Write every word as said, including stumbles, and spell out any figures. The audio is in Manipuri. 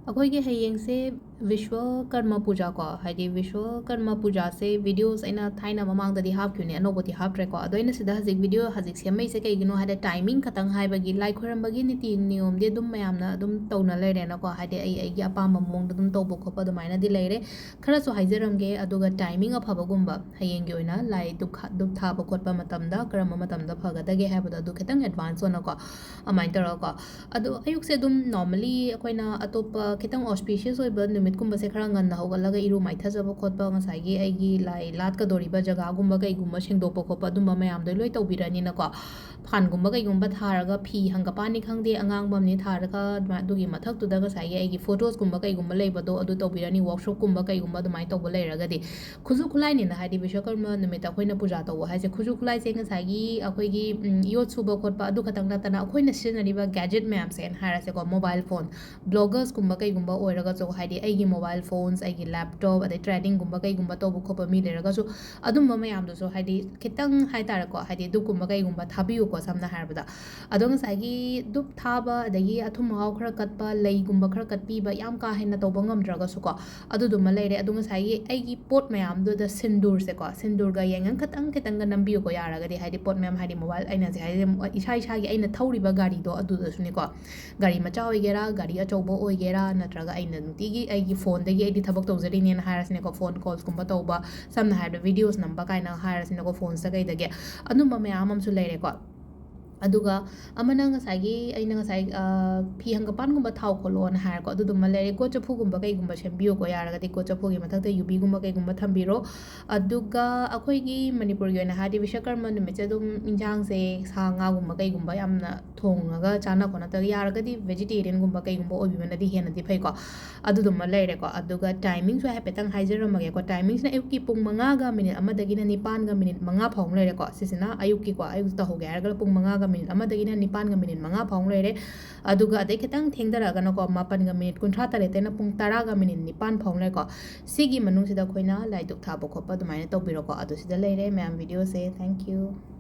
ꯑꯩꯈꯣꯏꯒꯤ ꯍꯌꯦꯡꯁꯦ ꯕꯤꯁ꯭ꯋꯀꯔꯃ ꯄꯨꯖꯥ ꯀꯣ, ꯍꯥꯏꯗꯤ ꯕꯤꯁ꯭ꯋꯀꯔꯃ ꯄꯨꯖꯥꯁꯦ videos ꯑꯩꯅ ꯊꯥꯏꯅ ꯃꯃꯥꯡꯗꯗꯤ ꯍꯥꯞꯈꯤꯕꯅꯦ, ꯑꯅꯧꯕꯗꯤ ꯍꯥꯞꯇ꯭ꯔꯦꯀꯣ꯫ ꯑꯗꯣ ꯑꯩꯅ ꯁꯤꯗ ꯍꯧꯖꯤꯛ video ꯍꯧꯖꯤꯛ ꯁꯦꯝꯃꯛꯏꯁꯦ ꯀꯩꯒꯤꯅꯣ ꯍꯥꯏꯗꯤ timing ꯈꯛꯇꯪ ꯍꯥꯏꯕꯒꯤ, ꯂꯥꯏ ꯈꯣꯏꯔꯝꯕꯒꯤ ꯅꯤꯇꯤ ꯅꯤꯌꯣꯝꯗꯤ ꯑꯗꯨꯝ ꯃꯌꯥꯝꯅ ꯑꯗꯨꯝ ꯇꯧꯅ ꯂꯩꯔꯦꯅꯀꯣ, ꯍꯥꯏꯗꯤ ꯑꯩ ꯑꯩꯒꯤ ꯑꯄꯥꯝꯕ ꯃꯑꯣꯡꯗ ꯑꯗꯨꯝ ꯇꯧꯕ ꯈꯣꯠꯄ ꯑꯗꯨꯃꯥꯏꯅꯗꯤ ꯂꯩꯔꯦ꯫ ꯈꯔꯁꯨ ꯍꯥꯏꯖꯔꯝꯒꯦ, ꯑꯗꯨꯒ timing ꯑꯐꯕꯒꯨꯝꯕ, ꯍꯌꯦꯡꯒꯤ ꯑꯣꯏꯅ ꯂꯥꯏ ꯙꯨꯞ ꯈꯥ-, ꯙꯨꯞ ꯊꯥꯕ ꯈꯣꯠꯄ ꯃꯇꯝꯗ ꯀꯔꯝꯕ ꯃꯇꯝꯗ ꯐꯒꯗꯒꯦ ꯍꯥꯏꯕꯗꯣ ꯑꯗꯨ ꯈꯤꯇꯪ advance ꯑꯣꯏꯅꯀꯣ, ꯑꯗꯨꯃꯥꯏꯅ ꯇꯧꯔꯒꯀꯣ꯫ ꯑꯗꯣ ꯑꯌꯨꯛꯁꯦ ꯑꯗꯨꯝ normally ꯑꯩꯈꯣꯏꯅ ꯑꯇꯣꯞꯄ ꯈꯤꯇꯪ auspicious ꯑꯣꯏꯕ ꯅꯨꯃꯤꯠꯀꯨꯝꯕꯁꯦ ꯈꯔ ꯉꯟꯅ ꯍꯧꯒꯠꯂꯒ ꯏꯔꯨ ꯃꯥꯏꯊꯖꯕ ꯈꯣꯠꯄ, ꯉꯁꯥꯏꯒꯤ ꯑꯩꯒꯤ ꯂꯥꯏ ꯂꯥꯠꯀꯗꯧꯔꯤꯕ ꯖꯒꯥꯒꯨꯝꯕ ꯀꯩꯒꯨꯝꯕ ꯁꯦꯡꯗꯣꯛꯄ ꯈꯣꯠꯄ ꯑꯗꯨꯝꯕ ꯃꯌꯥꯝꯗꯣ ꯂꯣꯏ ꯇꯧꯕꯤꯔꯅꯤꯅꯀꯣ꯫ ꯐꯥꯟꯒꯨꯝꯕ ꯀꯩꯒꯨꯝꯕ ꯊꯥꯔꯒ, ꯐꯤ ꯍꯪꯒꯄꯥꯟꯅꯤ ꯈꯪꯗꯦ, ꯑꯉꯥꯡꯕ ꯑꯃꯅꯤ ꯊꯥꯔꯒ, ꯑꯗꯨꯃꯥꯏ-, ꯑꯗꯨꯒꯤ ꯃꯊꯛꯇꯨꯗ ꯉꯁꯥꯏꯒꯤ ꯑꯩꯒꯤ photosꯀꯨꯝꯕ ꯀꯩꯒꯨꯝꯕ ꯂꯩꯕꯗꯣ ꯑꯗꯨ ꯇꯧꯕꯤꯔꯅꯤ꯫ Workshopꯀꯨꯝꯕ ꯀꯩꯒꯨꯝꯕ ꯑꯗꯨꯃꯥꯏꯅ ꯇꯧꯕ ꯂꯩꯔꯒꯗꯤ, ꯈꯨꯠꯁꯨ ꯈꯨꯠꯂꯥꯏꯅꯤꯅ, ꯍꯥꯏꯗꯤ ꯕꯤꯁ꯭ꯋꯀꯔꯃ ꯅꯨꯃꯤꯠꯇ ꯑꯩꯈꯣꯏꯅ ꯄꯨꯖꯥ ꯇꯧꯕ ꯍꯥꯏꯁꯦ, ꯈꯨꯠꯁꯨ ꯈꯨꯠꯂꯥꯏꯁꯦ ꯉꯁꯥꯏꯒꯤ ꯑꯩꯈꯣꯏꯒꯤ, ꯎꯝ, ꯌꯣꯠ ꯁꯨꯕ ꯈꯣꯠꯄ ꯑꯗꯨ ꯈꯛꯇꯪ ꯅꯠꯇꯅ ꯑꯩꯈꯣꯏꯅ ꯁꯤꯖꯤꯟꯅꯔꯤꯕ gadget ꯃꯌꯥꯝꯁꯦꯅ ꯍꯥꯏꯔꯁꯦꯀꯣ, mobile phone, bloggersꯀꯨꯝꯕ ꯀꯩꯒꯨꯝꯕ ꯑꯣꯏꯔꯒꯁꯨ, ꯍꯥꯏꯗꯤ ꯑꯩꯒꯤ mobile phones, ꯑꯩꯒꯤ laptop, ꯑꯗꯩ tradingꯒꯨꯝꯕ ꯀꯩꯒꯨꯝꯕ ꯇꯧꯕ ꯈꯣꯠꯄ ꯃꯤ ꯂꯩꯔꯒꯁꯨ, ꯑꯗꯨꯝꯕ ꯃꯌꯥꯝꯗꯨꯁꯨ ꯍꯥꯏꯗꯤ ꯈꯤꯇꯪ ꯍꯥꯏꯇꯥꯔꯦꯀꯣ, ꯍꯥꯏꯗꯤ ꯑꯗꯨꯒꯨꯝꯕ ꯀꯩꯒꯨꯝꯕ ꯊꯥꯕꯤꯌꯨꯀꯣ꯫ ꯁꯝꯅ ꯍꯥꯏꯔꯕꯗ, ꯑꯗꯣ ꯉꯁꯥꯏꯒꯤ ꯙꯨꯞ ꯊꯥꯕ, ꯑꯗꯒꯤ ꯑꯊꯨꯝ ꯑꯍꯥꯎ ꯈꯔ ꯀꯠꯄ, ꯂꯩꯒꯨꯝꯕ ꯈꯔ ꯀꯠꯄꯤꯕ, ꯌꯥꯝ ꯀꯥ ꯍꯦꯟꯅ ꯇꯧꯕ ꯉꯝꯗ꯭ꯔꯒꯁꯨꯀꯣ, ꯑꯗꯨꯗꯨꯃ ꯂꯩꯔꯦ꯫ ꯑꯗꯣ ꯉꯁꯥꯏꯒꯤ ꯑꯩꯒꯤ ꯄꯣꯠ ꯃꯌꯥꯝꯗꯨꯗ ꯁꯤꯟꯗꯨꯔꯁꯦꯀꯣ, ꯁꯤꯟꯗꯨꯔꯒ ꯌꯥꯏꯉꯪ ꯈꯇꯪ ꯈꯤꯇꯪꯒ ꯅꯝꯕꯤꯌꯨꯀꯣ, ꯌꯥꯔꯒꯗꯤ꯫ ꯍꯥꯏꯗꯤ ꯄꯣꯠ ꯃꯌꯥꯝ, ꯍꯥꯏꯗꯤ mobile, ꯑꯩꯅ ꯍꯧꯖꯤꯛ ꯍꯥꯏꯔꯤꯁꯦ ꯏꯁꯥ ꯏꯁꯥꯒꯤ ꯑꯩꯅ ꯊꯧꯔꯤꯕ ꯒꯥꯔꯤꯗꯣ ꯑꯗꯨꯗꯁꯨꯅꯦꯀꯣ, ꯒꯥꯔꯤ ꯃꯆꯥ ꯑꯣꯏꯒꯦꯔꯥ, ꯒꯥꯔꯤ ꯑꯆꯧꯕ ꯑꯣꯏꯒꯦꯔꯥ, ꯅꯠꯇ꯭ꯔꯒ ꯑꯩꯅ ꯅꯨꯡꯇꯤꯒꯤ ꯑꯩꯒꯤ phoneꯗꯒꯤ ꯑꯩꯗꯤ ꯊꯕꯛ ꯇꯧꯖꯔꯤꯅꯦꯅ ꯍꯥꯏꯔꯁꯤꯅꯦꯀꯣ, phone callsꯀꯨꯝꯕ ꯇꯧꯕ, ꯁꯝꯅ ꯍꯥꯏꯔꯕꯗ videos ꯅꯝꯕ ꯀꯥꯏꯅ ꯍꯥꯏꯔꯁꯤꯅꯦꯀꯣ, phonesꯇ ꯀꯩꯗꯒꯤ, ꯑꯗꯨꯝꯕ ꯃꯌꯥꯝ ꯑꯃꯁꯨ ꯂꯩꯔꯦꯀꯣ꯫ ꯑꯗꯨꯒ ꯑꯃꯅ ꯉꯁꯥꯏꯒꯤ ꯑꯩꯅ ꯉꯁꯥꯏ, ꯑ, ꯐꯤ ꯍꯪꯒꯄꯥꯟꯒꯨꯝꯕ ꯊꯥꯎ ꯈꯣꯠꯂꯣꯅ ꯍꯥꯏꯔꯦꯀꯣ, ꯑꯗꯨꯗꯨꯃ ꯂꯩꯔꯦ꯫ ꯒꯣꯠ ꯆꯐꯨꯒꯨꯝꯕ ꯀꯩꯒꯨꯝꯕ ꯁꯦꯝꯕꯤꯌꯨꯀꯣ, ꯌꯥꯔꯒꯗꯤ ꯒꯣꯠ ꯆꯐꯨꯒꯤ ꯃꯊꯛꯇ ꯌꯨꯕꯤꯒꯨꯝꯕ ꯀꯩꯒꯨꯝꯕ ꯊꯝꯕꯤꯔꯣ꯫ ꯑꯗꯨꯒ ꯑꯩꯈꯣꯏꯒꯤ ꯃꯅꯤꯄꯨꯔꯒꯤ ꯑꯣꯏꯅ ꯍꯥꯏꯔꯗꯤ ꯕꯤꯁ꯭ꯋꯀꯔꯃ ꯅꯨꯃꯤꯠꯁꯦ ꯑꯗꯨꯝ ꯏꯟꯖꯥꯡꯁꯦ ꯁꯥ ꯉꯥꯒꯨꯝꯕ ꯀꯩꯒꯨꯝꯕ ꯌꯥꯝꯅ ꯊꯣꯡꯉꯒ ꯆꯥꯅ ꯈꯣꯠꯅ ꯇꯧ-, ꯌꯥꯔꯒꯗꯤ vegetarianꯒꯨꯝꯕ ꯀꯩꯒꯨꯝꯕ ꯑꯣꯏꯕꯤꯕꯅꯗꯤ ꯍꯦꯟꯅꯗꯤ ꯐꯩꯀꯣ꯫ ꯑꯗꯨꯗꯨꯃ ꯂꯩꯔꯦꯀꯣ꯫ ꯑꯗꯨꯒ timingꯁꯨ ꯍꯥꯏꯐꯦꯠꯇꯪ ꯍꯥꯏꯖꯔꯝꯃꯒꯦꯀꯣ꯫ Timingꯁꯤꯅ ꯑꯌꯨꯛꯀꯤ ꯄꯨꯡ ꯃꯉꯥꯒ minute ꯑꯃꯗꯒꯤꯅ ꯅꯤꯄꯥꯟꯒ minute ꯃꯉꯥ ꯐꯥꯎ ꯑꯃ ꯂꯩꯔꯦꯀꯣ꯫ ꯁꯤꯁꯤꯅ ꯑꯌꯨꯛꯀꯤꯀꯣ, ꯑꯌꯨꯛ ꯇꯧꯍꯧꯒꯦ ꯍꯥꯏꯔꯒꯅ ꯄꯨꯡ ꯃꯉꯥꯒ minute ꯑꯃꯗꯒꯤꯅ ꯅꯤꯄꯥꯟꯒ minute ꯃꯉꯥ ꯐꯥꯎ ꯑꯃ ꯂꯩꯔꯦ꯫ ꯑꯗꯨꯒ ꯑꯗꯩ ꯈꯤꯇꯪ ꯊꯦꯡꯊꯔꯛꯑꯒꯅꯀꯣ, ꯃꯥꯄꯟꯒ minute ꯀꯨꯟꯊ꯭ꯔꯥ ꯇꯔꯦꯠꯇꯩꯅ ꯄꯨꯡ ꯇꯔꯥꯒ minute ꯅꯤꯄꯥꯟ ꯐꯥꯎ ꯑꯃ ꯂꯩꯔꯦꯀꯣ꯫ ꯁꯤꯒꯤ ꯃꯅꯨꯡꯁꯤꯗ ꯑꯩꯈꯣꯏꯅ ꯂꯥꯏ ꯙꯨꯞ ꯊꯥꯕ ꯈꯣꯠꯄ ꯑꯗꯨꯃꯥꯏꯅ ꯇꯧꯕꯤꯔꯣꯀꯣ꯫ ꯑꯗꯨ ꯁꯤꯗ ꯂꯩꯔꯦ ꯃꯌꯥꯝ videoꯁꯦ꯫ Thank you꯫